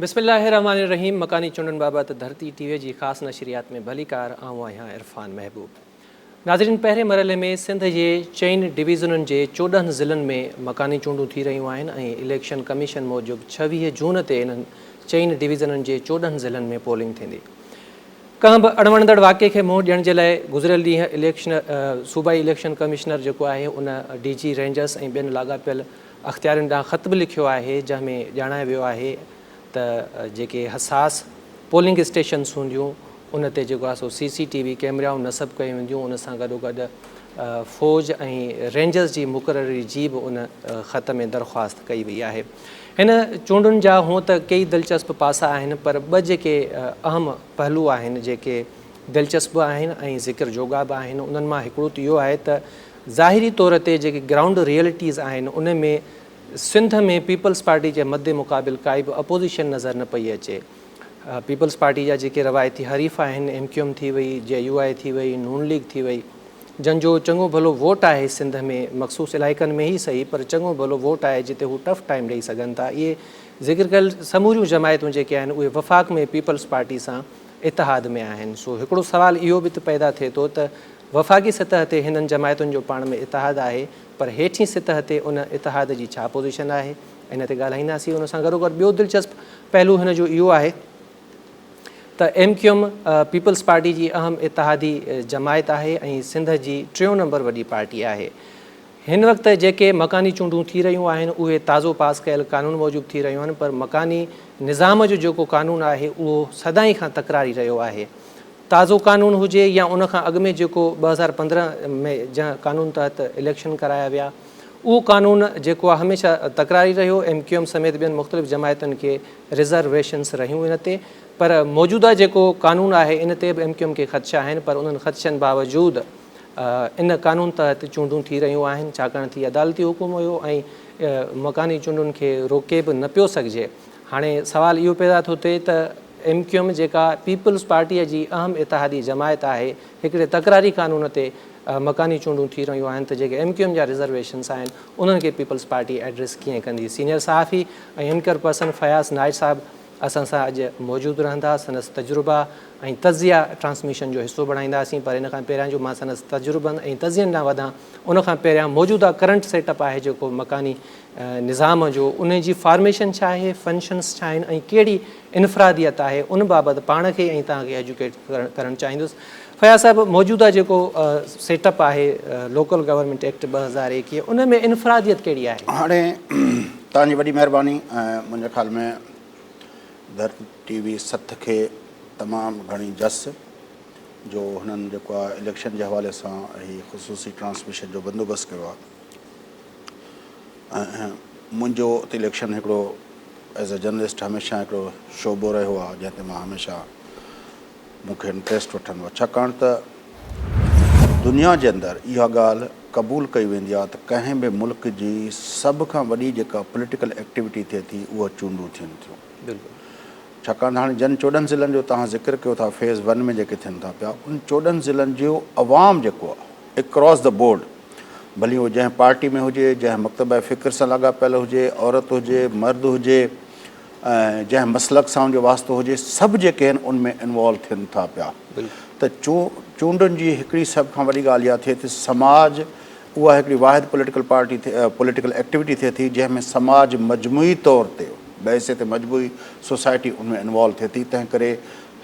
بسم الله الرحمٰن الرحيم مڪاني چونڊن بابت ڌرتي ٽي وي جي خاص نشريات ۾ ڀليڪار آئون آهيان عرفان محبوب ناظرين پهرين مرحلي ۾ سنڌ جي چئن ڊويزنن جي 14 ضلعن ۾ مڪاني چونڊون ٿي رهيون آهن ۽ اليڪشن ڪميشن موجب 26 جون تي انهن چئن ڊويزنن جي 14 ضلعن ۾ پولنگ ٿيندي. ڪنهن به اڻوڻندڙ واقعي کي منهن ڏيڻ جي لاء گذريل ڏينهن اليڪشن صوبائي اليڪشن ڪمشنر جيڪو آهي ان ڊي جي رينجرز ۽ ٻين لاڳاپيل اختيارين ڏانهن خط به لکيو آهي جنهن ۾ ڄاڻايو ويو آهي ته جيڪي حساس پولنگ اسٽيشنز هونديون ان تي جيڪو آهي سو سي سي ٽي وي ڪيمرائون نصب ڪيون وينديون ان سان گڏوگڏ فوج ۽ رينجرز جي مقرري جي به ان خط ۾ درخواست ڪئي وئي آهي. هن چونڊن جا هونء ته ڪيئي دلچسپ پاسا آهن پر ٻه جيڪي اهم پهلو آهن جيڪي دلچسپ به آهن ۽ ذڪر جوڳا به آهن انهن مان هڪڙو ته اهو آهي ته ظاهري طور تي جيڪي گرائونڊ ريئلٽيز آهن ان ۾ سنڌ ۾ پيپلز پارٽي جي مد مقابل ڪائي به اپوزيشن نظر نه پئي اچي. پيپلز پارٽي جا جيڪي روايتي حريف آهن ايم ڪيو ايم ٿي وئي، جي يو آء ٿي وئي، نون ليگ ٿي وئي جن جو چڱو ڀلو ووٽ آهي سنڌ ۾ مخصوص علائقن ۾ ئي سهي پر چڱو ڀلو ووٽ آهي جتي هو ٽف ٽائيم ڏئي سگهن ٿا اهي ذڪر ڪيل سموريون جماعتون جيڪي آهن اهي وفاق ۾ پيپلز پارٽي سان اتحاد ۾ آهن سو هڪڙو سوال اهو به ته پيدا ٿئي ٿو ته وفاقي سطح تي هنن جماعتن جو پاڻ ۾ اتحاد آهي پر هيٺين سطح تي ان اتحاد جي ڇا پوزيشن آهي ان تي ڳالهائينداسين ان سان گڏوگڏ ٻيو دلچسپ پهلو هن جو اهو آهي ته M Q M peoples party جي اهم اتحادي جماعت آهي ۽ سنڌ جي ٽيون نمبر وڏي پارٽي آهي. هن وقت جيڪي مڪاني چونڊون ٿي رهيون آهن اهي تازو پاس ڪيل قانون موجب ٿي رهيون آهن پر مڪاني نظام جو جيڪو قانون آهي اهو سدائين کان تڪراري رهيو آهي. تازو قانون هجي يا ان کان اڳ ۾ جيڪو 2015 ۾ جنهن قانون تحت اليڪشن ڪرايا ويا اهو قانون جيڪو آهي هميشه تڪراري رهيو، ايم ڪيو ايم سميت ٻين مختلف جماعتن کي رزرويشنز رهيون ان تي پر موجوده جيڪو قانون آهي ان تي به ايم ڪيو ايم کي خدشا آهن پر انهن خدشن باوجود ان قانون تحت چونڊون ٿي رهيون آهن ڇاڪاڻ ٿي عدالتي حڪم هيو ۽ مڪاني چونڊن کي روڪي به نه پيو سگهجي هاڻي سوال اهو پيدا ٿو ٿئي ته ايم ڪيو ايم جيڪا پيپلز پارٽيء جي اهم اتحادي جماعت آهي هڪڙي تڪراري قانون تي مڪاني چونڊون ٿي رهيون آهن ته جيڪي ايم ڪيو ايم جا رزرويشنز آهن انهن کي پيپلز پارٽي ايڊريس ڪيئن ڪندي؟ سينيئر صحافي ۽ اينڪر پرسن فياض نائچ صاحب اسان سان اڄ موجود رهندا، سندس تجربا ۽ تجزيا ٽرانسميشن جو حصو بڻائينداسين پر ان کان پهريان جو مان سندس تجربن ۽ تجزين ڏانهن وڌان ان کان پهريان موجوده ڪرنٽ سيٽ اپ آهي جيڪو مڪاني نظام جو ان جي فارميشن ڇا آهي، فنڪشنز ڇا آهن ۽ ڪهڙي انفراديت آهي ان بابت پاڻ کي ۽ توهان کي ايجوڪيٽ ڪرڻ چاهيندس. فياض صاحب موجوده جيڪو سيٽ اپ آهي لوڪل گورنمينٽ ايڪٽ 2021 ان ۾ انفراديت ڪهڙي آهي؟ هاڻي توهان جي وڏي مهرباني ۽ منهنجي خيال ۾ ڌرتي ٽي وي سٿ کي تمام گهڻي جس جو هنن جيڪو آهي اليڪشن جي حوالي سان هي خصوصي ٽرانسميشن جو بندوبست ڪيو آهي ۽ منهنجو ته اليڪشن هڪڙو ايز اي جرنلسٽ هميشه هڪڙو شعبو رهيو آهي جنهن تي مان هميشه مون کي انٽريسٽ وٺندو آهي ڇاڪاڻ ته دنيا جي اندر اها ڳالهه قبول ڪئي ويندي آهي ته ڪنهن به ملڪ جي سڀ کان وڏي جيڪا پوليٽيڪل ايڪٽيوٽي ٿئي ٿي اها چونڊون ٿين ٿيون ڇاڪاڻ ته هاڻي جن 14 ضلعن جو توهان ذڪر ڪيو ٿا فيز ون ۾ جيڪي ٿين ٿا پيا ان 14 ضلعن جو عوام جيڪو آهي اڪراس the board ڀلي اهو جنهن پارٽي ۾ هجي، جنهن مڪتبه فڪر سان لاڳاپيل هجي، عورت هجي، مرد هجي ۽ جنهن مسلڪ سان ان جو واسطو هجي، سڀ جيڪي آهن ان ۾ انوالو ٿين ٿا پيا ته چونڊن جي هڪڙي سڀ کان وڏي ڳالهه اها ٿئي ٿي سماج اها هڪڙي واحد پوليٽيڪل پارٽي پوليٽيڪل ايڪٽيوٽي ٿئي ٿي جنهن ۾ سماج مجموعي طور تي بحيثيت مجموعي سوسائٽي ان ۾ انوالو ٿئي ٿي تنهن ڪري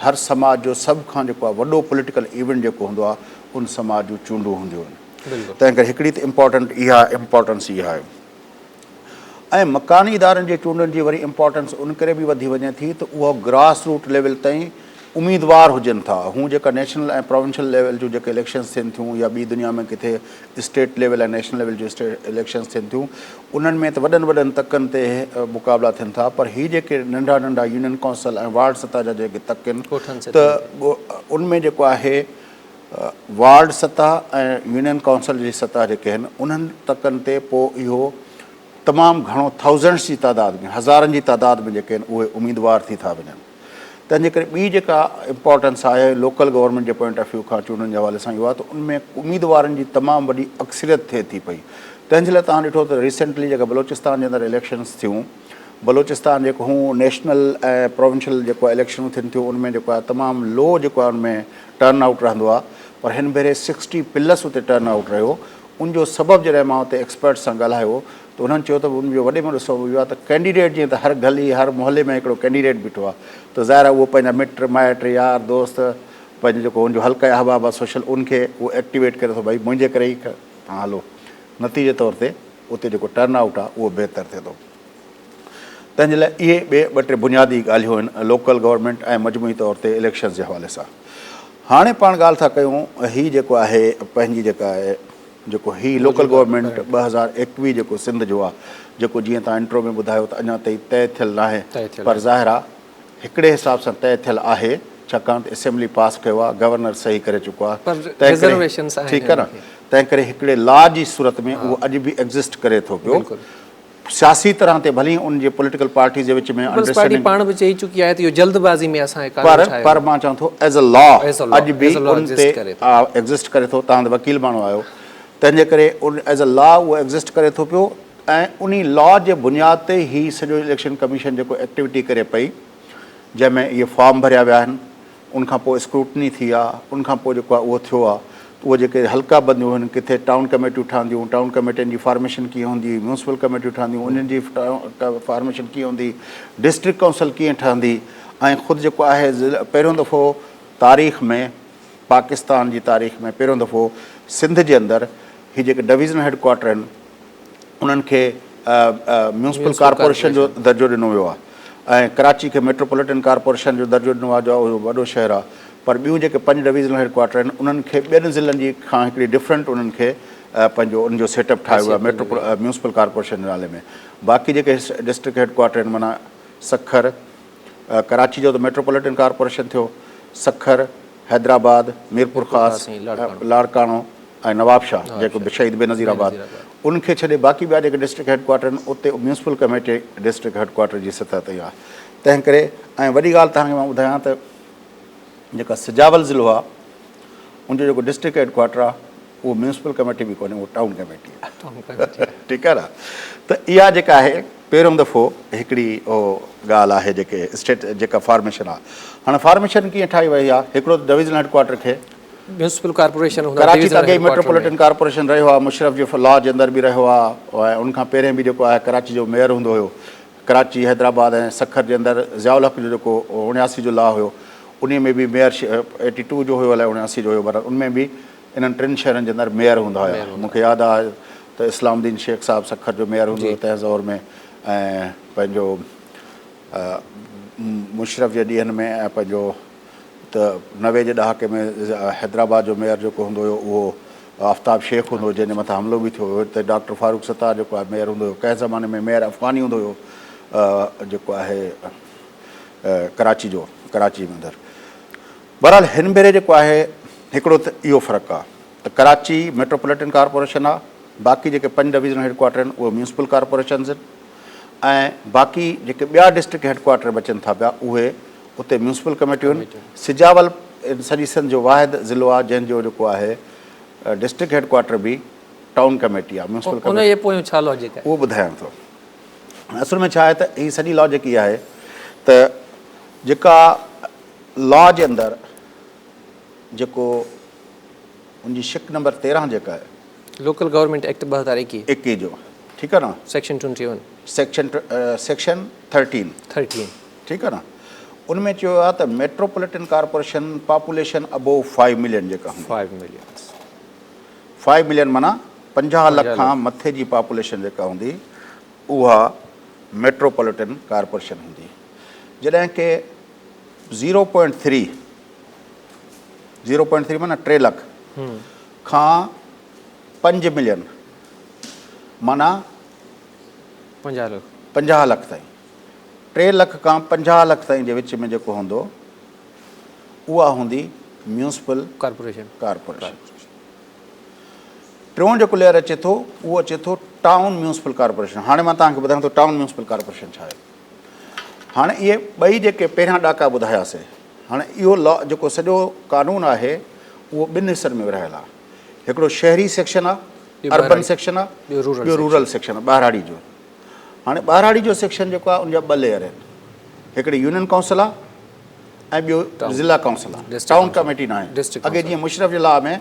هر سماج جو سڀ کان جيڪو آهي وڏو پوليٽيڪل ايونٽ جيڪو هوندو آهي ان سماج جون چونڊون هونديون آهن. تنهن ڪري هڪڙي ته امپارٽنٽ اها امپارٽنس اها آهي ۽ مڪاني ادارن جي چونڊن جي وري امپارٽنس ان ڪري به وڌي وڃي ٿي ته اهو گراس روٽ ليول تائين اميدوار هجن ٿا هون جيڪا نيشنل ۽ پراونشل ليول جون جيڪي اليڪشنز ٿين ٿيون يا ٻي دنيا ۾ ڪٿي اسٽيٽ ليول ۽ نيشنل ليول جون اليڪشنز ٿين ٿيون انهن ۾ ته وڏن وڏن تڪن تي مقابلا ٿين ٿا پر هي جيڪي ننڍا ننڍا يونين ڪائونسل ۽ وارڊ سطح جا جيڪي تڪ آهن ته ان ۾ جيڪو آهي وارڊ سطح ۽ يونين ڪائونسل جي سطح جيڪي آهن انهن تڪن تي پوء اهو تمام گهڻو ٿائوزنڊس جي تعداد ۾ هزارن جي تعداد ۾ جيڪي آهن اهي اميدوار ٿي ٿا وڃن تنهن جي ڪري ٻي جيڪا امپارٽنس آهي لوڪل گورنمينٽ جي پوائنٽ آف ويو کان چونڊن جي حوالي سان اهو آهي ته ان ۾ اميدوارن جي تمام وڏي اڪثريت ٿئي ٿي پئي تنهن جي لاء توهان ڏٺو ته ريسينٽلي جيڪا بلوچستان جي اندر اليڪشنس ٿيون بلوچستان جيڪو هون نيشنل ۽ پراونشل جيڪو آهي اليڪشنون ٿين ٿيون ان ۾ جيڪو آهي تمام لو جيڪو آهي ان ۾ ٽرن آئوٽ رهندو آهي پر هن ڀيري سڪسٽي پلس اتي ٽرن آئوٽ رهيو ان جو سبب جڏهن مان اتي ايڪسپرٽس سان ڳالهايو ته انهن چيو ته ان جو وڏي ۾ وڏو سبب اهو آهي ته ڪينڊيڊيٽ جيئن ته هر گلي هر محلي ۾ هڪڙو ڪينڊيڊيٽ بيٺو آهي ته ظاهر آهي اهو پنهنجا مٽ مائٽ يار دوست پنهنجو جيڪو ان جو حلقه احباب آهي سوشل ان کي اهو ايڪٽيويٽ ڪري ٿو ڀائي منهنجي ڪري ئي توهان هلو نتيجي طور تي اتي جيڪو ٽرن آئوٽ آهي اهو بهتر ٿئي ٿو. تنهن جي لاء اهي ٻه ٻه ٽي بنيادي ڳالهيون آهن لوڪل گورنمينٽ ۽ مجموعي طور تي اليڪشنز جي حوالي سان. هاڻي پاڻ ڳالهه ٿا ڪيون هي جيڪو آهي پنهنجي جيڪا آهي جيڪو هي لوڪل گورنمينٽ 2021 جيڪو سنڌ جو آهي جيڪو جيئن توهان انٽرو ۾ ٻڌايو ته اڃا تائين طئي ٿيل ناهي پر ظاهر آهي هڪڙي حساب سان طئي ٿيل آهي ڇاڪاڻ ته اسيمبلي پاس ڪيو آهي گورنر صحيح ڪري چڪو آهي تنهن ڪري ٺيڪ آهي نه تنهن ڪري هڪڙي لا جي صورت ۾ اهو اڄ به ايگزسٽ ڪري ٿو پيو سياسي طرح تي ڀلي ان جي پوليٽيڪل پارٽيز جي وچ ۾ پيپلز پارٽي پاڻ به چئي چڪي آهي ته اهو جلد بازي ۾ اسان هي قانون ٺاهيو پر مان چوان ٿو ايز اي لا اڄ به ان تي ايگزسٽ ڪري ٿو توهان ته وڪيل ماڻهو آهيو تنهن جي ڪري ان ايز اي لا اهو ايگزسٽ ڪري ٿو پيو ۽ انهي لا جي بنياد تي هي سڄو اليڪشن ڪميشن جيڪو ايڪٽيوٽي ڪري پئي جنهن ۾ اهي فارم ڀريا ويا آهن ان کان پوء اسڪروٽني ٿي آ ان کان پوء جيڪو آ اهو ٿيو آ ته اهي جيڪي حلقا بنديون هن ڪٿي ٽائون ڪميٽيون ٺهنديون ٽائون ڪميٽين جي فارميشن ڪيئن هوندي ميونسپل ڪميٽيون ٺهنديون انهن جي فارميشن ڪيئن هوندي ڊسٽرڪٽ ڪائونسل ڪيئن ٺهندي ۽ خود جيڪو آهي پهريون دفعو تاريخ ۾ پاڪستان جي تاريخ ۾ پهريون دفعو سنڌ جي اندر هي جيڪي ڊويزنل هيڊ ڪوارٽر آهن انهن کي ميونسپل ڪارپوريشن جو درجو ڏنو ويو آهي ۽ ڪراچي کي ميٽروپوليٽن ڪارپوريشن جو درجو ڏنو آهي جو اهو وڏو شهر آهي پر ٻيون جيڪي پنج ڊويزنل هيڊ ڪوارٽر آهن انهن کي ٻين ضلعن جي کان هڪڙي ڊفرنٽ انهن کي پنهنجو ان جو سيٽ اپ ٺاهيو ويو آهي ميٽرو ميونسپل ڪارپوريشن جي نالي ۾ باقي جيڪي ڊسٽرڪٽ هيڊ ڪوارٽر آهن معنيٰ سکر ڪراچي جو ته ميٽروپوليٽن ڪارپوريشن ٿيو سکر حيدرآباد ميرپورخاص لاڙڪاڻو ۽ نوابشاهه جيڪو شهيد بينظير آباد ان کي ڇڏي باقي ٻيا جيڪي ڊسٽرڪٽ هيڊ ڪوارٽر آهن اتي municipal committee district headquarter جي سطح تي آهي تنهن ڪري ۽ وڏي ڳالهه توهان کي مان ٻڌايان ته جيڪا سجاول ضلعو آهي ان جو جيڪو ڊسٽرڪٽ هيڊ ڪوارٽر آهي اهو ميونسپل ڪميٽي به ڪونهي اهو ٽائون ڪميٽي آهي ٺيڪ آهي نه ته اها جيڪا آهي پهريون دفعو هڪڙي اهو ڳالهه آهي جيڪي اسٽيٽ جيڪا فارميشن آهي هاڻي فارميشن ڪيئن ٺاهي وئي آهي هڪڙو ته ڊويزنل هيڊ ڪوارٽر کي ميونسپل ڪارپوريشن هوندا ڪراچي ته اڳي ئي ميٽروپوليٽن ڪارپوريشن رهيو آهي مشرف جي لا جي اندر به رهيو آهي ۽ ان کان پهرين به جيڪو آهي ڪراچي جو ميئر هوندو هيو ڪراچي حيدرآباد ۽ سکر جي اندر ضياء الحق جو جيڪو 79 جو لا هيو انهي ۾ به ميئر ايٽي ٽو جو هيو الائي 79 جو هيو بهرحال ان ۾ به انهن ٽن شهرن جي اندر ميئر هوندا هيا مون کي ياد آهي ته اسلام الدين شيخ صاحب سکر جو ميئر هوندو هيو تنهن دور ۾ ۽ پنهنجو مشرف جي ڏينهن ۾ ۽ پنهنجو ته 90 جي ڏهاڪي ۾ حيدرآباد جو ميئر جيڪو هوندو هيو اهو آفتاب شيخ هوندو هو جنهن جي مٿان حملو به ٿيو هيو اتي ڊاڪٽر فاروق ستار جيڪو آهي ميئر هوندو هيو ڪنهن زماني ۾ ميئر افغاني هوندو هيو جيڪو آهي ڪراچي جو ڪراچي ۾ اندر بهرحال هن ڀيري جيڪو آهي هڪڙو ته اهو فرق آهي ته ڪراچي ميٽروپوليٽن ڪارپوريشن آهي باقي جيڪي پنج ڊويزنل هيڊ ڪوارٽر آهن اهي ميونسپل ڪارپوريشنز آهن ۽ باقي جيڪي ٻيا ڊسٽرڪٽ هيڊ ڪوارٽر بچن ٿا پيا اهي اتي ميونسپل ڪميٽيون آهن. سجاول سڄي سنڌ جو واحد ضلعو آهي جنهن جو جيڪو آهي ڊسٽرڪٽ هيڊ ڪوارٽر به ٽائون ڪميٽي آهي ميونسپل ڪميٽي. ان جي پويون ڇا لاجڪ آهي؟ اهو ٻڌايان ٿو. اصل ۾ ڇا آهي ته هي سڄي لاجڪ اها آهي ته جيڪا لا جي اندر جيڪو ان جي شق نمبر 13 جيڪا آهي. Local government act 2021. ايڪيهه جو ٺيڪ آهي نه. Section twenty one. Section section thirteen. Thirteen. ٺيڪ آهي نه ان ۾ چيو ويو آهي ته metropolitan corporation population above five million جيڪا هوندي. Five million. فائيو ملين معنيٰ 50 لک کان مٿي جي پاپوليشن جيڪا هوندي اها ميٽروپوليٽن ڪارپوريشن هوندي جڏهن ڪي zero point three zero point three معنيٰ ٽي لک کان پنج ملين معنيٰ 50 لک 50 لک تائين ٽي لک کان 50 لک تائين جي وچ ۾ جيڪو هوندو اها هوندي ميونسپل ڪارپوريشن ڪارپوريشن ٽيون جيڪو ليئر اچي ٿو اهو اچي ٿو ٽائون ميونسپل ڪارپوريشن هاڻي مان توهان کي ٻڌايان ٿو ٽائون ميونسپل ڪارپوريشن ڇا آهي هاڻي اهي ٻئي جيڪي پهريان ڏاڪا ٻڌاياسي هاڻي اهو لا جيڪو سڄو قانون آهي اهو ٻن حصن ۾ ورهايل آهي هڪڙو شهري سيڪشن آهي اربن سيڪشن آهي ٻيو رورل سيڪشن آهي ٻهراڙي جو. هاڻي ٻهراڙي جو سيڪشن جيڪو آهي ان جا ٻه ليئر آهن. هڪڙي يونين ڪائونسل آهي ۽ ٻيو ضلع ڪائونسل آهي. ٽائون ڪميٽي ناهي. اڳي جيئن مشرف جي لا ۾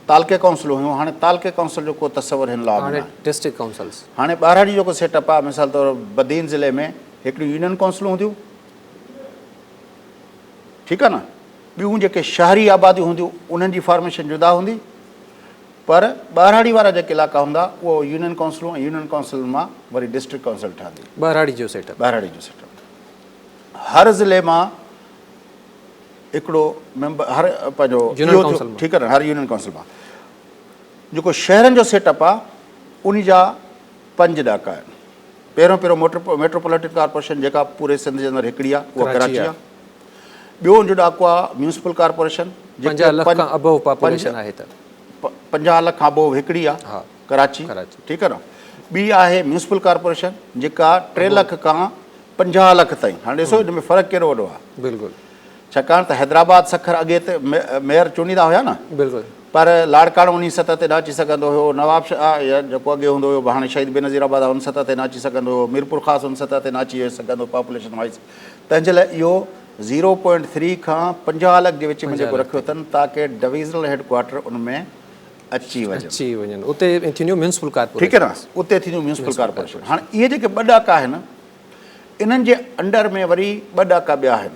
تعلقي ڪائونسلون هيون، هاڻي تعلقي ڪائونسل جو ڪو تصور هن لا ۾ ناهي. District councils. هاڻي ٻهراڙي جو جيڪو سيٽ اپ آهي، مثال طور بدين ضلعي ۾ هڪڙيون يونين ڪائونسلون هونديون، ٺيڪ آهي نه، ٻيون جيڪي شهري آباديون هونديون انهن جي فارميشن جدا هوندي. پر ٻهراڙي وارا جيڪي علائقا هوندا اهو يونين ڪائونسلون ۽ يونين ڪائونسلن مان وري ڊسٽرڪٽ ڪائونسل ٺهندي. ٻهراڙي جو سيٽ اپ. ٻهراڙي جو سيٽ اپ. هر ضلعي مان هڪڙو ميمبر هر پنهنجو يونين ڪائونسل مان. ٺيڪ آهي نه هر يونين ڪائونسل مان جيڪو شهرن جو سيٽ اپ آهي ان جا پنج ڏاڪا آهن. پهريون پهريون ميٽروپوليٽن ڪارپوريشن جيڪا پوري سنڌ جي اندر هڪڙي آهي اها ڪراچي آهي. ٻيو ان جو ڏاڪو آهي ميونسپل ڪارپوريشن 50 لک کان ابو پاپوليشن آهي ته 50 لک کان ابو هڪڙي آهي ڪراچي ٺيڪ آهي نه ٻي آهي ميونسپل ڪارپوريشن جيڪا 3 لک کان 50 لک تائين هاڻي ڏسو ان ۾ فرق ڪيڏو وڏو آهي بلڪل ڇاڪاڻ ته حيدرآباد سکر اڳي ته ميئر چونڊيندا هيا نه بلڪل پر لاڙڪاڻو انهي سطح تي نه اچي سگهندو هيو نواب شاهه يا جيڪو اڳي هوندو هيو هاڻي شهيد بينظير آباد ان سطح تي نه اچي سگهندو هيو ميرپور خاص ان سطح تي نه اچي سگهندو پاپوليشن وائز تنهن جي لاء اهو زيرو پوائنٽ ٿري کان 50 لک جي وچ ۾ جيڪو رکيو اٿن تاڪه ڊويزنل هيڊ ڪوارٽر ان ۾ اچي وڃن. اچي وڃن اتي ٿينديون ميونسپل ڪارپوريشن. ٺيڪ آهي نه اتي ٿينديون ميونسپل ڪارپوريشن. هاڻي اهي جيڪي ٻه ڏاڪا آهن انهن جي انڊر ۾ وري ٻه ڏاڪا ٻيا آهن.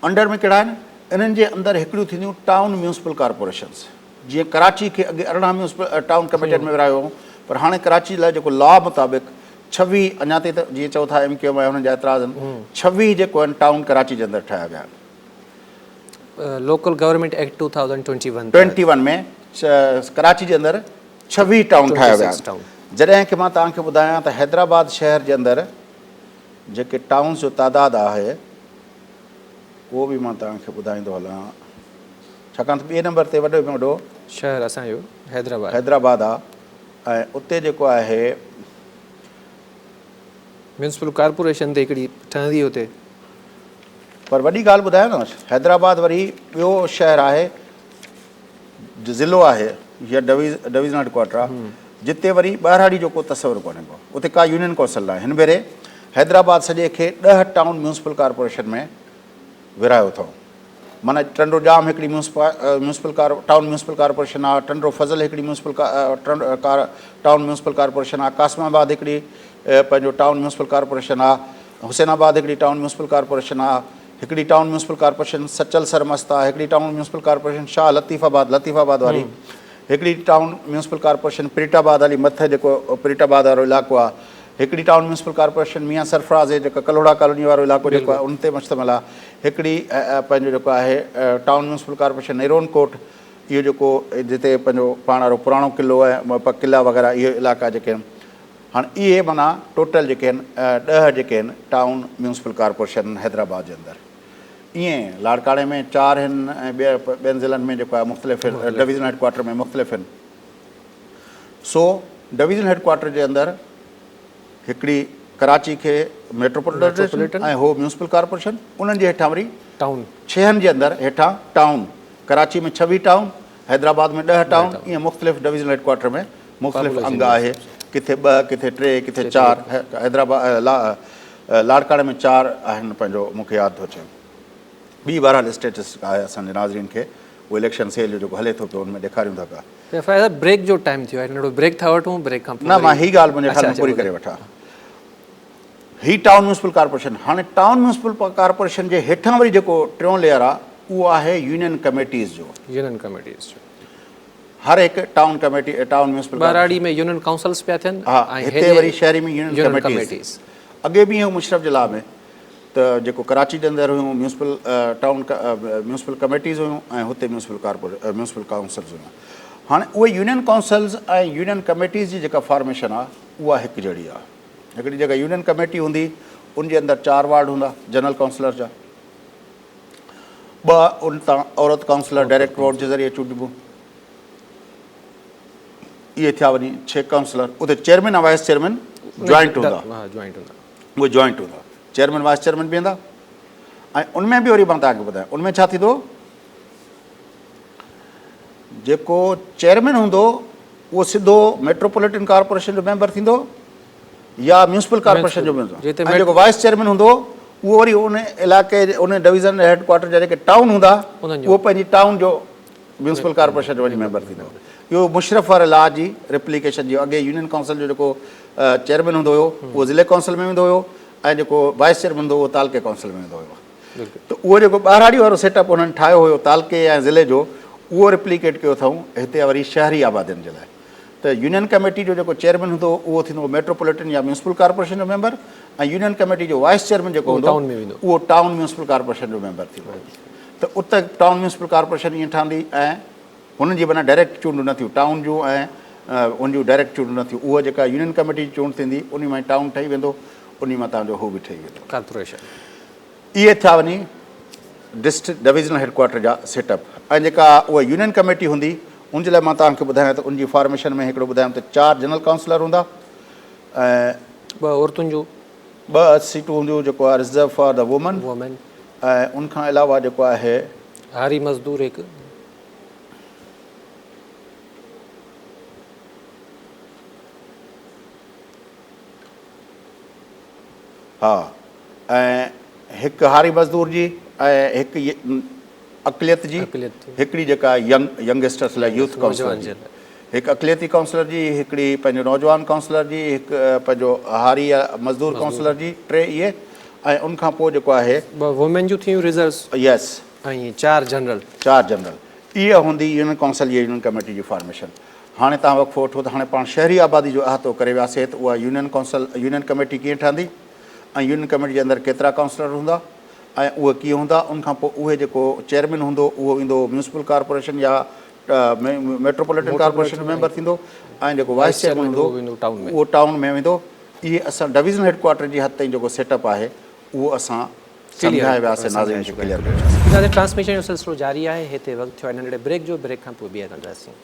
انڊر ۾ ڪهڙا آهن؟ انهن جي اندر هڪڙيون ٿينديون ٽائون ميونسپل ڪارپوريشنز. جيئن ڪراچي کي اڳي 18 ميونسپل ٽائون ڪميٽين ۾ ورهايو هو پر هاڻي ڪراچي لاء جيڪو لا مطابق 26 اڃا تائين ته جيئن چئو ٿا ايم ڪيو ايم ۽ انهن جا اعتراض آهن 26 جيڪو آهن ٽائون ڪراچي جي اندر ٺاهيا ويا آهن. لوڪل گورنمينٽ ايڪٽ 2021 تحت. 21 ۾ ڪراچي جي اندر 26 ٽائون ٺاهيا ويا آهن. جڏهن ڪي مان توهان کي ٻڌايان ته حيدرآباد شهر جي اندر جيڪي ٽائونز جو تعداد آهي اهو به مان توهان کي ٻڌائيندو هلان ڇاڪاڻ ته ٻئي نمبر تي وڏي ۾ وڏو شهر اسان جو حيدرآباد حيدرآباد آهي ۽ اتي جيڪو آهي ميونسپل ڪارپوريشن تي هڪڙي ٺهندي اتي. پر وڏي ڳالهه ٻڌايان نه حيدرآباد وري ٻيو شهر آهي ضلعو آهي يا ڊويزنل هيڊ ڪوارٽر آهي جتي وري ٻهراڙي جو ڪو تصور ڪونهي ڪو اتي ڪا يونين ڪائونسل ناهي هن ڀيري حيدرآباد سڄي کي 10 ٽائون ميونسپل ڪارپوريشن ۾ ورهايو اٿئون معنيٰ ٽنڊو ڄام هڪڙي ميونسپل ٽائون ميونسپل ڪارپوريشن آهي ٽنڊو فضل هڪڙي ميونسپل ٽائون ميونسپل ڪارپوريشن آهي قاسم آباد هڪڙي پنهنجو ٽائون ميونسپل ڪارپوريشن آهي حسين آباد هڪڙي ٽائون ميونسپل ڪارپوريشن آهي هڪڙي town municipal corporation Sachal Sarmast آهي هڪڙي town municipal corporation Shah Latif Abad Latif آباد واري هڪڙي ٽائون ميونسپل ڪارپوريشن پريٽ آباد هلي مٿي جيڪو پريٽ آباد وارو علائقو آهي هڪڙي town municipal corporation Mian Sarfraz جيڪا ڪلهوڙا ڪالوني وارو علائقو جيڪو آهي ان تي مشتمل آهي هڪڙي پنهنجو جيڪو آهي town municipal corporation Nerun Kot اهو جيڪو جتي پنهنجو پاڻ وارو پراڻو قلعو ۽ قلعا وغيره اهي علائقا جيڪي آهن هاڻ اهي معنيٰ ٽوٽل جيڪي آهن 10 جيڪي آهن ٽائون ميونسپل ڪارپوريشن حيدرآباد جي اندر ائين لاڙڪاڻي ۾ چار آهن ۽ ٻين ضلعن ۾ جيڪو آهي مختلف ڊويزن هيڊ ڪوارٽر ۾ مختلف آهن سو ڊويزن هيڊ ڪوارٽر جي اندر هڪڙي ڪراچي کي ميٽروپوليٽن ۽ هو ميونسپل ڪارپوريشن انهن جي هيٺان وري ٽائون ڇهن جي اندر هيٺان town Karachi ۾ 26 town Hyderabad ۾ 10 town ائين مختلف ڊويزنل هيڊ ڪوارٽر ۾ مختلف انگ آهي ڪٿي 2 ڪٿي 3 ڪٿي 4 حيدرآباد لاڙڪاڻي ۾ 4 آهن پنهنجو مون کي ياد ٿو اچي ٻي بهرحال اسٽيٽسٽڪ آهي اسان جي ناظرين کي اهو اليڪشن سيل جو جيڪو هلي ٿو پيو ان ۾ ڏيکاريون ٿا پيا. فيض صاحب بريڪ جو ٽائيم ٿيو آهي ننڍڙو بريڪ ٿا وٺون بريڪ کان پوء نه مان هي ڳالهه منهنجي خيال ۾ پوري ڪري وٺان هي ٽائون ميونسپل ڪارپوريشن هاڻي ٽائون ميونسپل ڪارپوريشن جي هيٺان وري جيڪو ٽيون ليئر آهي اهو آهي يونين ڪميٽيز جو يونين ڪميٽيز جو هر هڪ ٽائون ڪميٽي ٽائون ميونسپل ٻهراڙي ۾ يونين ڪائونسلز پيا ٿين ها هتي وري شهري ۾ يونين ڪميٽيز اڳي به هيون مشرف جي لا ۾ ته جيڪو ڪراچي جي اندر هيون ميونسپل ٽائون ميونسپل ڪميٽيز هيون ۽ هتي ميونسپل ڪارپوريشن ميونسپل ڪائونسلز هيون هاڻي اهي يونين ڪائونسلز ۽ يونين ڪميٽيز جي جيڪا فارميشن آهي اها هڪ جهڙي آهي هڪڙي جيڪا يونين ڪميٽي هوندي ان جي اندر چار وارڊ هوندا جنرل ڪائونسلر جا ٻه ان تان عورت ڪائونسلر ڊائريڪٽ ووٽ جي ذريعي چونڊبو اهي ٿيا وڃي ڇهه ڪائونسلر اتي چيئرمين ۽ وائيس چيئرمين جوائنٽ هوندا جوائنٽ هوندا اهي جوائنٽ هوندا چيئرمين وائيس چيئرمين بيهندا ۽ ان ۾ به وري مان توهان کي ٻڌايان ان ۾ ڇا ٿيندو جيڪو چيئرمين هوندو اهو سڌو ميٽروپوليٽن ڪارپوريشن جو ميمبر ٿيندو يا ميونسپل ڪارپوريشن جو ميمبر ۽ جيڪو وائيس چيئرمين هوندو اهو وري ان علائقي جي ان ڊويزن جي هيڊ ڪوارٽر جا جيڪي ٽائون هوندا اهو پنهنجي ٽائون جو ميونسپل ڪارپوريشن جو وڃي ميمبر ٿيندو. اهو مشرف واري لا جي ريپليڪيشن جي اڳي يونين ڪائونسل جو جيڪو چيئرمين هوندو هيو اهو ضلعي ڪائونسل ۾ ويندو هيو ۽ جيڪو وائيس چيئرمين هوندو هو اهو تعلقي ڪائونسل ۾ ويندو هيو ته اهو جيڪو ٻهراڙي وارو سيٽ اپ انهن ٺاهيو هيو تعلقي ۽ ضلعي جو اهو ريپليڪيٽ ڪيو اٿئون هتي وري شهري آبادين جي لاء ته يونين ڪميٽي جو جيڪو چيئرمين هوندو هو اهو ٿيندو هو ميٽروپوليٽن يا ميونسپل ڪارپوريشن جو ميمبر ۽ يونين ڪميٽي جو وائيس چيئرمين جيڪو هوندو اهو ٽائون ميونسپل ڪارپوريشن جو ميمبر ٿيندو هو ته ات ٽائون ميونسپل ڪارپوريشن ائين ٺهندي ۽ هنن جي معنيٰ ڊائريڪٽ چونڊون نه ٿيون ٽائون جون ۽ ان جون ڊائريڪٽ چونڊون نه ٿيون اهو جيڪا يونين ڪميٽي جي چونڊ ٿيندي انهي مان ٽائون ٺهي ويندو انهي مان تان جو هو به ٺهي ويندو ڪارپوريشن. اهي ٿيا وڃي ڊسٽرڪٽ ڊويزنل هيڊ ڪوارٽر جا سيٽ اپ ۽ جيڪا اها يونين ڪميٽي هوندي ان جي لاء مان توهان کي ٻڌايان ته ان جي فارميشن ۾ هڪڙو ٻڌايم ته 4 جنرل ڪائونسلر هوندا ۽ ٻه عورتن جون. ٻه سيٽون هونديون جيڪو آهي رزرو فار the women ۽ ان کان علاوه جيڪو آهي. هاري مزدور هڪ. ها ۽ هڪ هاري مزدور جي ۽ هڪ اقليت جي هڪڙي جيڪا ينگ ينگسٽرس لاء يوٿ ڪائونسلر جي هڪ اقليتي ڪائونسلر جي هڪڙي پنهنجو نوجوان ڪائونسلر جي هڪ پنهنجو هاري يا مزدور ڪائونسلر جي ٽي اهي ۽ ان کان پوء جيڪو آهي. ٻه وومين جون ٿيون ريزروس. يس. ۽ چار جنرل. چار جنرل اها هوندي يونين ڪائونسل يا يونين ڪميٽي جي فارميشن. هاڻي توهان وقفو وٺو ته هاڻي پاڻ شهري آبادي جو احاطو ڪري وياسي ته اها يونين ڪائونسل يونين ڪميٽي ڪيئن ٺهندي ۽ يونين ڪميٽي جي اندر ڪيترا ڪائونسلر هوندا ۽ اهي ڪيئن هوندا ان کان پوء اهي جيڪو چيئرمين هوندو اهو ايندو ميونسپل ڪارپوريشن يا ميٽروپوليٽن ڪارپوريشن جو ميمبر ٿيندو ۽ جيڪو وائيس چيئرمين هوندو اهو ٽائون ۾ ويندو. اهي اسان ڊويزنل هيڊ ڪوارٽر جي حد تائين جيڪو سيٽ اپ آهي اهو اسان سمجهائي وياسي ناظرين کي ڪليئر ڪري وياسي. ناظرين ٽرانسميشن جو سلسلو جاري آهي هتي وقت ٿيو آهي ننڍڙي بريڪ جو بريڪ کان پوء ٻيهر ملنداسين.